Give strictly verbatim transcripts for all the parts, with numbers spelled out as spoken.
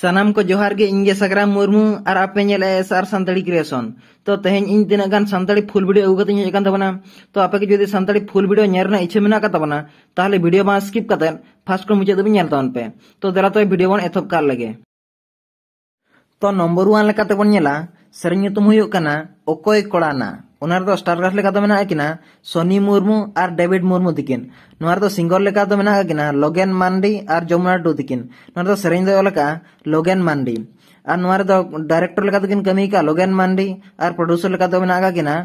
ᱥᱟᱱᱟᱢ ᱠᱚ ᱡᱚᱦᱟᱨ ᱜᱮ, ᱤᱧ ᱜᱮ ᱥᱟᱜᱽᱨᱟᱢ ᱢᱩᱨᱢᱩ ᱟᱨ ᱟᱯᱮ ᱧᱮᱞᱮᱫᱼᱟ ᱮᱥ ᱟᱨ ᱥᱟᱱᱛᱟᱲᱤ ᱠᱨᱤᱭᱮᱥᱚᱱ᱾ ᱛᱚ ᱛᱮᱦᱮᱧ ᱤᱧ ᱛᱤᱱᱟᱹᱜ ᱜᱟᱱ ᱥᱟᱱᱛᱟᱲᱤ ᱯᱷᱩᱞ ᱵᱷᱤᱰᱤᱭᱳ ᱟᱹᱜᱩ ᱠᱟᱛᱮᱧ ᱦᱮᱡ ᱟᱠᱟᱱ ᱛᱟᱵᱚᱱᱟ᱾ ᱛᱚ ᱟᱯᱮ ᱜᱮ ᱡᱩᱫᱤ ᱥᱟᱱᱛᱟᱲᱤ ᱯᱷᱩᱞ ᱵᱷᱤᱰᱤᱭᱳ ᱧᱮᱞ ᱨᱮᱱᱟᱜ ᱤᱪᱪᱷᱟᱹ ᱢᱮᱱᱟᱜ ᱟᱠᱟᱫ ᱛᱟᱵᱚᱱᱟ, ᱛᱟᱦᱚᱞᱮ ᱵᱷᱤᱰᱤᱭᱳ ᱵᱟᱝ ᱥᱠᱤᱯ ᱠᱟᱛᱮ ᱯᱷᱟᱥᱴ ᱠᱷᱚᱱ ᱢᱩᱪᱟᱹᱫ ᱫᱷᱟᱹᱵᱤᱡ ᱧᱮᱞ ᱛᱟᱵᱚᱱ ᱯᱮ᱾ ᱛᱚ ᱫᱮᱞᱟ ᱛᱚᱵᱮ ᱵᱷᱤᱰᱤᱭᱳ ᱵᱚᱱ ᱮᱛᱚᱦᱚᱵ ᱠᱟᱜ ᱞᱮᱜᱮ᱾ ᱛᱚ ᱱᱚᱢᱵᱚᱨ ᱳᱣᱟᱱ ᱞᱮᱠᱟᱛᱮ ᱵᱚᱱ ᱧᱮᱞᱟ, ᱥᱮᱨᱮᱧ ᱧᱩᱛᱩᱢ ᱦᱩᱭᱩᱜ ᱠᱟᱱᱟ ᱚᱠᱚᱭ ᱠᱚᱲᱟ ᱱᱟ᱾ ᱚᱱᱟ ᱨᱮᱫᱚ ᱥᱴᱟᱨ ᱠᱟᱥᱴ ᱞᱮᱠᱟ ᱫᱚ ᱢᱮᱱᱟᱜ ᱠᱤᱱᱟ ᱥᱚᱱᱤ ᱢᱩᱨᱢᱩ ᱟᱨ ᱰᱮᱵᱤᱰ ᱢᱩᱨᱢᱩ ᱛᱤᱠᱤᱱ᱾ ᱱᱚᱣᱟ ᱨᱮᱫᱚ ᱥᱤᱝᱜᱟᱨ ᱞᱮᱠᱟ ᱫᱚ ᱢᱮᱱᱟᱜ ᱠᱤᱱᱟ ᱞᱚᱜᱮᱱ ᱢᱟᱱᱰᱤ ᱟᱨ ᱡᱚᱢᱩᱱᱟ ᱴᱩᱰᱩ ᱛᱤᱠᱤᱱ᱾ ᱱᱚᱣᱟ ᱨᱮᱫᱚ ᱥᱮᱨᱮᱧ ᱫᱚᱭ ᱚᱞ ᱟᱠᱟᱫᱼᱟ ᱞᱚᱜᱮᱱ ᱢᱟᱱᱰᱤ᱾ ᱟᱨ ᱱᱚᱣᱟ ᱨᱮᱫᱚ ᱰᱟᱭᱨᱮᱠᱴᱚᱨ ᱞᱮᱠᱟ ᱫᱚᱠᱤᱱ ᱠᱟᱹᱢᱤ ᱟᱠᱟᱫᱼᱟ ᱞᱚᱜᱮᱱ ᱢᱟᱱᱰᱤ, ᱟᱨ ᱯᱨᱚᱰᱭᱩᱥᱟᱨ ᱞᱮᱠᱟ ᱫᱚ ᱢᱮᱱᱟᱜ ᱟᱠᱟᱫ ᱠᱤᱱᱟ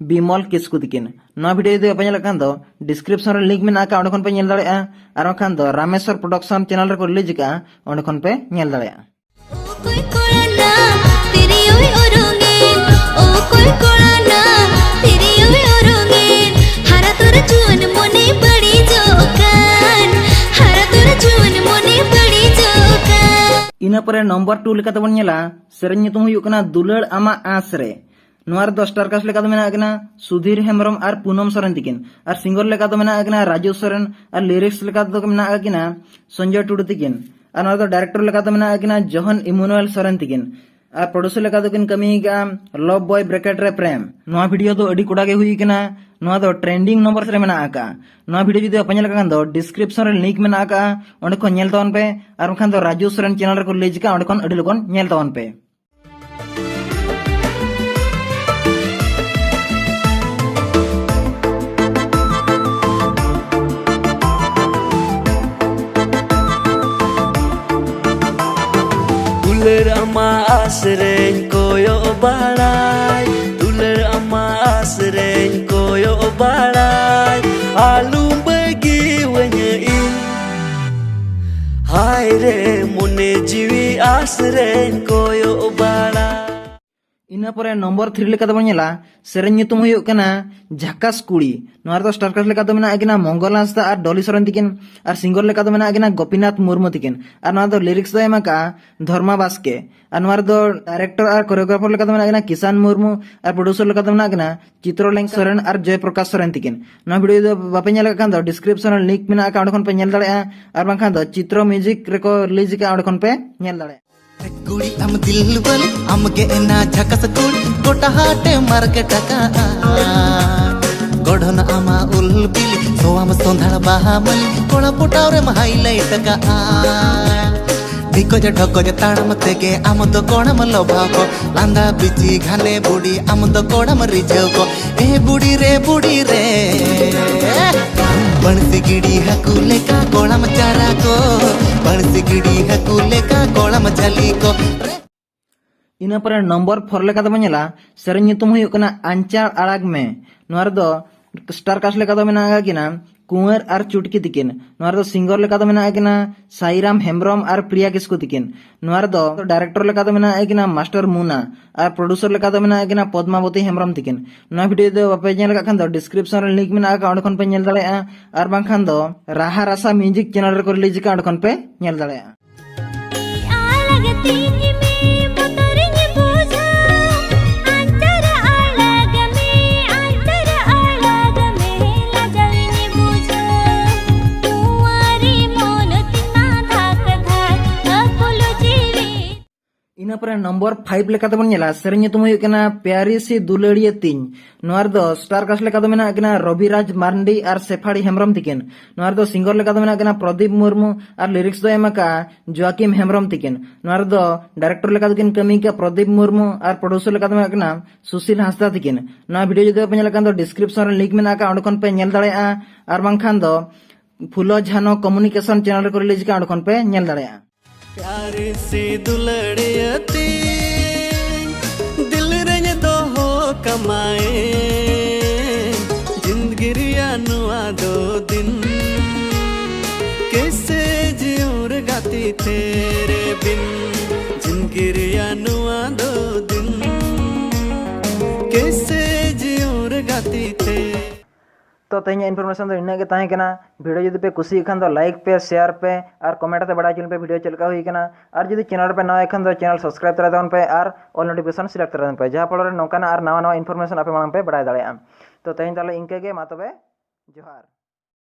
ᱵᱤᱢᱚᱞ ᱠᱤᱥᱠᱩ ᱛᱤᱠᱤᱱ᱾ ᱱᱚᱣᱟ ᱵᱷᱤᱰᱤᱭᱳ ᱡᱩᱫᱤ ᱵᱟᱯᱮ ᱧᱮᱞ ᱟᱠᱟᱫ ᱠᱷᱟᱱ ᱫᱚ ᱰᱤᱥᱠᱨᱤᱯᱥᱚᱱ ᱨᱮ ᱞᱤᱝᱠ ᱢᱮᱱᱟᱜ ᱟᱠᱟᱫᱼᱟ, ᱚᱸᱰᱮ ᱠᱷᱚᱱ ᱯᱮ ᱧᱮᱞ ᱫᱟᱲᱮᱭᱟᱜᱼᱟ᱾ ᱟᱨ ᱵᱟᱝᱠᱷᱟᱱ ᱫᱚ ᱨᱟᱢᱮᱥᱣᱚᱨ ᱯᱨᱚᱰᱟᱠᱥᱚᱱ ᱪᱮᱱᱮᱞ ᱨᱮᱠᱚ ᱨᱤᱞᱤᱡᱽ ᱟᱠᱟᱫᱼᱟ, ᱚᱸᱰᱮ ᱠᱷᱚᱱ ᱯᱮ ᱧᱮᱞ ᱫᱟᱲᱮᱭᱟᱜᱼᱟ᱾ ᱚᱠᱚᱭ ᱠᱚᱲᱟ ᱱᱟ ᱛᱤᱨᱭᱳᱭ ᱚᱨᱚᱝᱮᱱ, ᱚᱠᱚᱭ ᱠᱚᱲᱟ ᱱᱟ ᱛᱤᱨᱭᱳᱭ ᱚᱨᱚᱝᱮᱱ, ᱦᱟᱨᱟ ᱛᱚᱨᱟ ᱡᱩᱣᱟᱹᱱ ᱢᱚᱱᱮ ᱵᱟᱹᱲᱤᱡᱚᱜ ᱠᱟᱱ, ᱦᱟᱨᱟ ᱛᱚᱨᱟ ᱡᱩᱣᱟᱹᱱ ᱢᱚᱱᱮ ᱵᱟᱹᱲᱤᱡᱚᱜ ᱠᱟᱱ᱾ ᱤᱱᱟᱹ ᱯᱚᱨᱮ ᱱᱚᱢᱵᱚᱨ ᱴᱩ ᱞᱮᱠᱟᱛᱮᱵᱚᱱ ᱧᱮᱞᱟ, ᱥᱮᱨᱮᱧ ᱧᱩᱛᱩᱢ ᱦᱩᱭᱩᱜ ᱠᱟᱱᱟ ᱫᱩᱞᱟᱹᱲ ᱟᱢᱟᱜ ᱟᱸᱥ ᱨᱮ᱾ ᱱᱚᱣᱟ ᱨᱮᱫᱚ ᱥᱴᱟᱨ ᱠᱟᱥᱴ ᱞᱮᱠᱟ ᱫᱚ ᱢᱮᱱᱟᱜ ᱠᱤᱱᱟ ᱥᱩᱫᱷᱤᱨ ᱦᱮᱢᱵᱨᱚᱢ ᱟᱨ ᱯᱩᱱᱚᱢ ᱥᱚᱨᱮᱱ ᱛᱤᱠᱤᱱ, ᱟᱨ ᱥᱤᱝᱜᱟᱨ ᱞᱮᱠᱟ ᱫᱚ ᱢᱮᱱᱟᱜ ᱠᱤᱱᱟ ᱨᱟᱡᱩ ᱥᱚᱨᱮᱱ, ᱟᱨ ᱞᱤᱨᱤᱠᱥ ᱞᱮᱠᱟ ᱫᱚ ᱢᱮᱱᱟᱜ ᱠᱤᱱᱟ ᱥᱚᱧᱡᱚᱭ ᱴᱩᱰᱩ ᱛᱤᱠᱤᱱ, ᱟᱨ ᱱᱚᱣᱟ ᱨᱮᱫᱚ ᱰᱟᱭᱨᱮᱠᱴᱚᱨ ᱞᱮᱠᱟ ᱫᱚ ᱢᱮᱱᱟᱜ ᱠᱤᱱᱟ ᱡᱚᱦᱚᱱ ᱤᱢᱟᱱᱩᱭᱮᱞ ᱥᱚᱨᱮᱱ ᱛᱤᱠᱤᱱ, ᱟᱨ ᱯᱨᱚᱰᱭᱩᱥᱟᱨ ᱞᱮᱠᱟ ᱫᱚᱠᱤᱱ ᱠᱟᱹᱢᱤ ᱟᱠᱟᱫᱼᱟ ᱞᱚᱵ ᱵᱚᱭ ᱵᱨᱮᱠᱮᱴ ᱨᱮ ᱯᱨᱮᱢ᱾ ᱱᱚᱣᱟ ᱵᱷᱤᱰᱤᱭᱳ ᱫᱚ ᱟᱹᱰᱤ ᱠᱚᱰᱟ ᱜᱮ ᱦᱩᱭ ᱠᱟᱱᱟ, ᱱᱚᱣᱟ ᱫᱚ ᱴᱨᱮᱱᱰᱤᱝ ᱱᱚᱢᱵᱚᱨ ᱨᱮ ᱢᱮᱱᱟᱜ ᱟᱠᱟᱫᱼᱟ᱾ ᱱᱚᱣᱟ ᱵᱷᱤᱰᱤᱭᱳ ᱡᱩᱫᱤ ᱵᱟᱯᱮ ᱧᱮᱞ ᱟᱠᱟᱫ ᱠᱷᱟᱱ ᱫᱚ ᱰᱤᱥᱠᱨᱤᱯᱥᱚᱱ ᱨᱮ ᱞᱤᱝᱠ ᱢᱮᱱᱟᱜ ᱟᱠᱟᱫᱼᱟ, ᱚᱸᱰᱮ ᱠᱷᱚᱱ ᱧᱮᱞ ᱛᱟᱵᱚᱱ ᱯᱮ, ᱟᱨ ᱵᱟᱝᱠᱷᱟᱱ ᱫᱚ ᱨᱟᱡᱩ ᱥᱚᱨᱮᱱ ᱪᱮᱱᱮᱞ ᱨᱮᱠᱚ ᱨᱤᱞᱤᱡᱽ ᱟᱠᱟᱫᱼᱟ, ᱚᱸᱰᱮ ᱠᱷᱚᱱ ᱟᱹᱰᱤ ᱞᱚᱜᱚᱱ ᱧᱮᱞ ᱛᱟᱵᱚᱱ ᱯᱮ᱾ ᱫᱩᱞᱟᱹᱲ ᱟᱢᱟᱜ ᱟᱥ ᱨᱮᱧ ᱠᱚᱭᱚᱜ ᱵᱟᱲᱟᱭ, ᱫᱩᱞᱟᱹᱲ ᱟᱢᱟᱜ ᱟᱥ ᱨᱮᱧ ᱠᱚᱭᱚᱜ ᱵᱟᱲᱟᱭ, ᱟᱞᱚᱢ ᱵᱟᱹᱜᱤᱣᱟᱹᱧᱟᱹ ᱤᱧ᱾ ᱦᱟᱭ ᱨᱮ ᱢᱚᱱᱮ ᱡᱤᱣᱤ ᱟᱥ ᱨᱮᱧ ᱠᱚᱭᱚᱜ ᱵᱟᱲᱟᱭ᱾ ᱤᱱᱟᱹ ᱯᱚᱨᱮ ᱱᱚᱢᱵᱚᱨ ᱛᱷᱨᱤ ᱞᱮᱠᱟ ᱛᱮᱵᱚᱱ ᱧᱮᱞᱟ, ᱥᱮᱨᱮᱧ ᱧᱩᱛᱩᱢ ᱦᱩᱭᱩᱜ ᱠᱟᱱᱟ ᱡᱷᱟᱠᱟᱥ ᱠᱩᱲᱤ᱾ ᱱᱚᱣᱟ ᱨᱮᱫᱚ ᱥᱴᱟᱨ ᱠᱟᱥᱴ ᱞᱮᱠᱟ ᱫᱚ ᱢᱮᱱᱟᱜ ᱠᱤᱱᱟ ᱢᱚᱝᱜᱚᱞ ᱦᱟᱸᱥᱫᱟ ᱟᱨ ᱰᱚᱞᱤ ᱥᱚᱨᱮᱱ ᱛᱤᱠᱤᱱ, ᱟᱨ ᱥᱤᱝᱜᱚᱨ ᱞᱮᱠᱟ ᱫᱚ ᱢᱮᱱᱟᱜ ᱠᱤᱱᱟ ᱜᱳᱯᱤᱱᱟᱛᱷ ᱢᱩᱨᱢᱩ ᱛᱤᱠᱤᱱ, ᱟᱨ ᱱᱚᱣᱟ ᱫᱚ ᱞᱤᱨᱤᱠᱥ ᱫᱚ ᱮᱢ ᱟᱠᱟᱜᱼᱟ ᱫᱷᱚᱨᱢᱟ ᱵᱟᱥᱠᱮ᱾ ᱟᱨ ᱱᱚᱣᱟ ᱨᱮᱫᱚ ᱰᱟᱭᱨᱮᱠᱴᱚᱨ ᱟᱨ ᱠᱳᱨᱤᱭᱳᱜᱨᱟᱯᱷᱟᱨ ᱞᱮᱠᱟ ᱫᱚ ᱢᱮᱱᱟᱜ ᱠᱤᱱᱟ ᱠᱤᱥᱟᱱ ᱢᱩᱨᱢᱩ, ᱟᱨ ᱯᱨᱚᱰᱭᱩᱥᱚᱨ ᱞᱮᱠᱟ ᱫᱚ ᱢᱮᱱᱟᱜ ᱠᱤᱱᱟ ᱪᱤᱛᱨᱚᱞᱮᱝᱠᱟ ᱥᱚᱨᱮᱱ ᱟᱨ ᱡᱚᱭ ᱯᱨᱚᱠᱟᱥ ᱥᱚᱨᱮᱱ ᱛᱤᱠᱤᱱ᱾ ᱱᱚᱣᱟ ᱵᱷᱤᱰᱤᱭᱳ ᱫᱚ ᱵᱟᱯᱮ ᱧᱮᱞ ᱟᱠᱟᱫ ᱠᱷᱟᱱ ᱫᱚ ᱰᱤᱥᱠᱨᱤᱯᱥᱚᱱ ᱨᱮ ᱞᱤᱝᱠ ᱢᱮᱱᱟᱜ ᱟᱠᱟᱫ, ᱚᱸᱰᱮ ᱠᱷᱚᱱ ᱯᱮ ᱧᱮᱞ ᱫᱟᱲᱮᱭᱟᱜᱼᱟ, ᱟᱨ ᱵᱟᱝᱠᱷᱟᱱ ᱫᱚ ᱪᱤᱛᱨᱚ ᱢᱤᱣᱡᱤᱠ ᱨᱮᱠᱚ ᱨᱤᱞᱤᱡᱽ ᱟᱠᱟᱫᱼᱟ, ᱚᱸᱰᱮ ᱠᱷᱚᱱ ᱯᱮ ᱧᱮᱞ ᱫᱟᱲᱮᱭᱟᱜᱼᱟ᱾ ᱠᱩᱲᱤ ᱟᱢ ᱫᱤᱞ ᱵᱟᱞᱤ, ᱟᱢ ᱜᱮ ᱮᱱᱟ ᱡᱷᱟᱠᱟᱥ ᱠᱩᱲᱤ, ᱜᱚᱴᱟ ᱦᱟᱴᱮ ᱢᱟᱨᱠᱮᱴ ᱟᱠᱟᱜᱼᱟ᱾ ᱜᱚᱲᱦᱚᱱ ᱟᱢᱟ ᱩᱞ ᱵᱤᱞᱤ, ᱥᱚᱣᱟᱢ ᱥᱚᱸᱫᱷᱟᱲ ᱵᱟᱦᱟ ᱢᱟᱹᱞᱤ, ᱠᱚᱲᱟ ᱯᱚᱴᱟᱣ ᱨᱮᱢ ᱦᱟᱭᱞᱟᱭᱤᱴ ᱟᱠᱟᱜᱼᱟ᱾ ᱰᱷᱤᱠᱚᱡ ᱰᱷᱚᱠᱚᱡ ᱛᱟᱲᱟᱢ ᱛᱮᱜᱮ ᱟᱢ ᱫᱚ ᱠᱚᱲᱟᱢ ᱞᱚᱵᱷᱟᱣ ᱠᱚ, ᱞᱟᱸᱫᱟ ᱵᱤᱪᱤ ᱜᱷᱟᱱᱮ ᱵᱩᱲᱤ ᱟᱢ ᱫᱚ ᱠᱚᱲᱟᱢ ᱨᱤᱡᱷᱟᱹᱣ ᱠᱚ᱾ ᱮ ᱵᱩᱲᱤ ᱨᱮ ᱵᱩᱲᱤ ᱨᱮ, ᱵᱟᱹᱲᱥᱤ ᱜᱤᱰᱤ ᱦᱟᱹᱠᱩ ᱞᱮᱠᱟ ᱠᱚᱲᱟᱢ ᱪᱟᱨᱟ ᱠᱚ, ᱵᱟᱹᱲᱥᱤ ᱜᱤᱰᱤ ᱦᱟᱹᱠᱩ ᱞᱮᱠᱟ ᱠᱚᱲᱟᱢ ᱡᱷᱟᱹᱞᱤ ᱠᱚ᱾ ᱤᱱᱟᱹ ᱯᱚᱨᱮ ᱱᱚᱢᱵᱚᱨ ᱯᱷᱳᱨ ᱞᱮᱠᱟ ᱛᱮᱵᱚᱱ ᱧᱮᱞᱟ, ᱥᱮᱨᱮᱧ ᱧᱩᱛᱩᱢ ᱦᱩᱭᱩᱜ ᱠᱟᱱᱟ ᱟᱧᱪᱟᱲ ᱟᱲᱟᱜᱽ ᱢᱮ᱾ ᱱᱚᱣᱟ ᱨᱮᱫᱚ ᱥᱴᱟᱨ ᱠᱟᱥᱴ ᱞᱮᱠᱟ ᱫᱚ ᱢᱮᱱᱟᱜ ᱟᱠᱟᱫ ᱠᱤᱱᱟ ᱠᱩᱸᱣᱟᱨ ᱟᱨ ᱪᱩᱴᱠᱤ ᱛᱤᱠᱤᱱ᱾ ᱱᱚᱣᱟ ᱨᱮᱫᱚ ᱥᱤᱝᱜᱚᱨ ᱞᱮᱠᱟ ᱫᱚ ᱢᱮᱱᱟᱜ ᱟᱠᱟᱫ ᱠᱤᱱᱟ ᱥᱟᱭᱨᱟᱢ ᱦᱮᱢᱵᱨᱚᱢ ᱟᱨ ᱯᱨᱤᱭᱟ ᱠᱤᱥᱠᱩ ᱛᱤᱠᱤᱱ᱾ ᱱᱚᱣᱟ ᱨᱮᱫᱚ ᱰᱟᱭᱨᱮᱠᱴᱚᱨ ᱞᱮᱠᱟ ᱫᱚ ᱢᱮᱱᱟᱜ ᱟᱠᱟᱫ ᱠᱤᱱᱟ ᱢᱟᱥᱴᱟᱨ ᱢᱩᱱᱟ, ᱟᱨ ᱯᱨᱚᱰᱭᱩᱥᱚᱨ ᱞᱮᱠᱟ ᱫᱚ ᱢᱮᱱᱟᱜ ᱟᱠᱟᱫ ᱠᱤᱱᱟ ᱯᱚᱫᱢᱟᱵᱚᱛᱤ ᱦᱮᱢᱵᱨᱚᱢ ᱛᱤᱠᱤᱱ᱾ ᱱᱚᱣᱟ ᱵᱷᱤᱰᱤᱭᱳ ᱫᱚ ᱵᱟᱯᱮ ᱧᱮᱞ ᱟᱠᱟᱫ ᱠᱷᱟᱱ ᱫᱚ ᱰᱤᱥᱠᱨᱤᱯᱥᱚᱱ ᱨᱮ ᱞᱤᱝᱠ ᱢᱮᱱᱟᱜ ᱟᱠᱟᱫ, ᱚᱸᱰᱮ ᱠᱷᱚᱱ ᱯᱮ ᱧᱮᱞ ᱫᱟᱲᱮᱭᱟᱜᱼᱟ, ᱟᱨ ᱵᱟᱝᱠᱷᱟᱱ ᱫᱚ ᱨᱟᱦᱟ ᱨᱟᱥᱟ ᱢᱤᱣᱡᱤᱠ ᱪᱮᱱᱮᱞ ᱨᱮᱠᱚ ᱨᱤᱞᱤᱡᱽ ᱟᱠᱟᱫ, ᱚᱸᱰᱮ ᱠᱷᱚᱱ ᱯᱮ ᱧᱮᱞ ᱫᱟᱲᱮᱭᱟᱜᱼᱟ᱾ ᱟᱞᱟᱜ ᱛᱤᱧ ᱢᱮ, ᱵᱚᱛᱚᱨᱤᱧ ᱵᱩᱡᱷᱟᱹᱣ, ᱟᱧᱪᱟᱨ ᱟᱲᱟᱜ ᱢᱮ, ᱟᱧᱪᱟᱨ ᱟᱲᱟᱜ ᱢᱮ, ᱞᱟᱡᱟᱣᱤᱧ ᱵᱩᱡᱷᱟᱹᱣ, ᱠᱩᱸᱣᱟᱨᱤ ᱢᱚᱱ ᱛᱤᱧ ᱢᱟ ᱫᱷᱟᱠ ᱫᱷᱟᱠ, ᱟᱹᱯᱩᱞ ᱡᱤᱣᱤ᱾ ᱤᱱᱟᱹ ᱯᱚᱨᱮ ᱱᱚᱢᱵᱚᱨ ᱯᱷᱟᱭᱤᱵᱷ ᱞᱮᱠᱟ ᱛᱮᱵᱚᱱ ᱧᱮᱞᱟ, ᱥᱮᱨᱮᱧ ᱧᱩᱛᱩᱢ ᱦᱩᱭᱩᱜ ᱠᱟᱱᱟ ᱯᱭᱟᱨᱤ ᱥᱤ ᱫᱩᱞᱟᱹᱲᱤᱭᱟᱹ ᱛᱤᱧ᱾ ᱱᱚᱣᱟ ᱨᱮᱫᱚ ᱥᱴᱟᱨ ᱠᱟᱥᱴ ᱞᱮᱠᱟ ᱫᱚ ᱢᱮᱱᱟᱜ ᱠᱤᱱᱟ ᱨᱚᱵᱤᱨᱟᱡᱽ ᱢᱟᱨᱱᱰᱤ ᱟᱨ ᱥᱮᱯᱷᱟᱲᱤ ᱦᱮᱢᱵᱨᱚᱢ ᱛᱤᱠᱤᱱ᱾ ᱱᱚᱣᱟ ᱨᱮᱫᱚ ᱥᱤᱝᱜᱚᱨ ᱞᱮᱠᱟ ᱫᱚ ᱢᱮᱱᱟᱜ ᱠᱤᱱᱟ ᱯᱨᱚᱫᱤᱯ ᱢᱩᱨᱢᱩ ᱟᱨ ᱞᱤᱨᱤᱠᱥ ᱫᱚ ᱮᱢ ᱟᱠᱟᱫᱼᱟ ᱡᱳᱟᱠᱤᱢ ᱦᱮᱢᱵᱨᱚᱢ ᱛᱤᱠᱤᱱ᱾ ᱱᱚᱣᱟ ᱨᱮᱫᱚ ᱰᱟᱭᱨᱮᱠᱴᱚᱨ ᱞᱮᱠᱟ ᱫᱚᱠᱤᱱ ᱠᱟᱹᱢᱤ ᱟᱠᱟᱫᱼᱟ ᱯᱨᱚᱫᱤᱯ ᱢᱩᱨᱢᱩ ᱟᱨ ᱯᱨᱚᱰᱭᱩᱥᱚᱨ ᱞᱮᱠᱟ ᱫᱚ ᱢᱮᱱᱟᱜ ᱠᱤᱱᱟ ᱥᱩᱥᱤᱞ ᱦᱟᱸᱥᱫᱟ ᱛᱤᱠᱤᱱ᱾ ᱱᱚᱣᱟ ᱵᱷᱤᱰᱤᱭᱳ ᱡᱩᱫᱤ ᱵᱟᱯᱮ ᱧᱮᱞ ᱟᱠᱟᱫ ᱠᱷᱟᱱ ᱫᱚ ᱰᱤᱥᱠᱨᱤᱯᱥᱚᱱ ᱨᱮ ᱞᱤᱝᱠ ᱢᱮᱱᱟᱜ ᱟᱠᱟᱫᱼᱟ, ᱚᱸᱰᱮ ᱠᱷᱚᱱ ᱯᱮ ᱧᱮᱞ ᱫᱟᱲᱮᱭᱟᱜᱼᱟ, ᱟᱨ ᱵᱟᱝᱠᱷᱟᱱ ᱫᱚ ᱯᱷᱩᱞᱳ ᱡᱷᱟᱱᱳ ᱠᱚᱢᱩᱱᱤᱠᱮᱥᱚᱱ ᱪᱮᱱᱮᱞ ᱨᱮᱠᱚ ᱨᱤᱞᱤᱡᱽ ᱟᱠᱟᱫᱼᱟ, ᱚᱸᱰᱮ ᱠᱷᱚᱱ ᱯᱮ ᱧᱮᱞ ᱫᱟᱲᱮᱭᱟᱜᱼᱟ᱾ प्यारी सी दुलड़िया ती दिल ᱨᱮᱧ ᱫᱚᱦᱚ ᱠᱟᱢᱟᱭ, ᱡᱤᱱᱫᱜᱤ ᱨᱮᱭᱟᱜ ᱱᱚᱣᱟ ᱫᱚ ᱫᱤᱱ, ᱠᱮᱥᱮ ᱡᱤᱭᱚᱱ ᱨᱮ ᱜᱟᱛᱮ ᱛᱮᱨᱮ ᱵᱤᱱ, ᱡᱤᱱᱫᱜᱤ ᱨᱮᱭᱟᱜ ᱱᱚᱣᱟ ᱫᱚ ᱫᱤᱱ᱾ ᱛᱚ ᱛᱮᱦᱮᱧᱟᱜ information ᱫᱚ ᱤᱱᱟᱹᱜ ᱜᱮ ᱛᱟᱦᱮᱸ ᱠᱟᱱᱟ᱾ ᱵᱷᱤᱰᱤᱭᱳ ᱡᱩᱫᱤ ᱯᱮ ᱠᱩᱥᱤᱭᱟᱜ ᱠᱷᱟᱱ ᱫᱚ like ᱯᱮ, share ᱯᱮ ᱟᱨ comment ᱛᱮ ᱵᱟᱲᱟᱭ ᱦᱚᱪᱚ ᱞᱤᱧ ᱯᱮ ᱵᱷᱤᱰᱤᱭᱳ ᱪᱮᱫ ᱞᱮᱠᱟ ᱦᱩᱭ ᱠᱟᱱᱟ᱾ ᱟᱨ ᱡᱩᱫᱤ ᱪᱮᱱᱮᱞ ᱨᱮᱯᱮ ᱱᱟᱣᱟ ᱠᱷᱟᱱ ᱫᱚ ᱪᱮᱱᱮᱞ subscribe ᱛᱚᱨᱟᱭ ᱛᱟᱵᱚᱱ ᱯᱮ ᱟᱨ all notification select ᱛᱚᱨᱟᱭ ᱛᱟᱵᱚᱱ ᱯᱮ, ᱡᱟᱦᱟᱸ ᱯᱷᱚᱞᱚ ᱨᱮ ᱱᱚᱝᱠᱟᱱᱟᱜ ᱟᱨ ᱱᱟᱣᱟ ᱱᱟᱣᱟ information ᱟᱯᱮ ᱢᱟᱲᱟᱝ ᱯᱮ ᱵᱟᱲᱟᱭ ᱫᱟᱲᱮᱭᱟᱜᱼᱟ᱾ ᱛᱚ ᱛᱮᱦᱮᱧ ᱛᱟᱦᱚᱞᱮ ᱤᱱᱠᱟᱹ ᱜᱮ, ᱢᱟ ᱛᱚᱵᱮ ᱡᱚᱦᱟᱨ᱾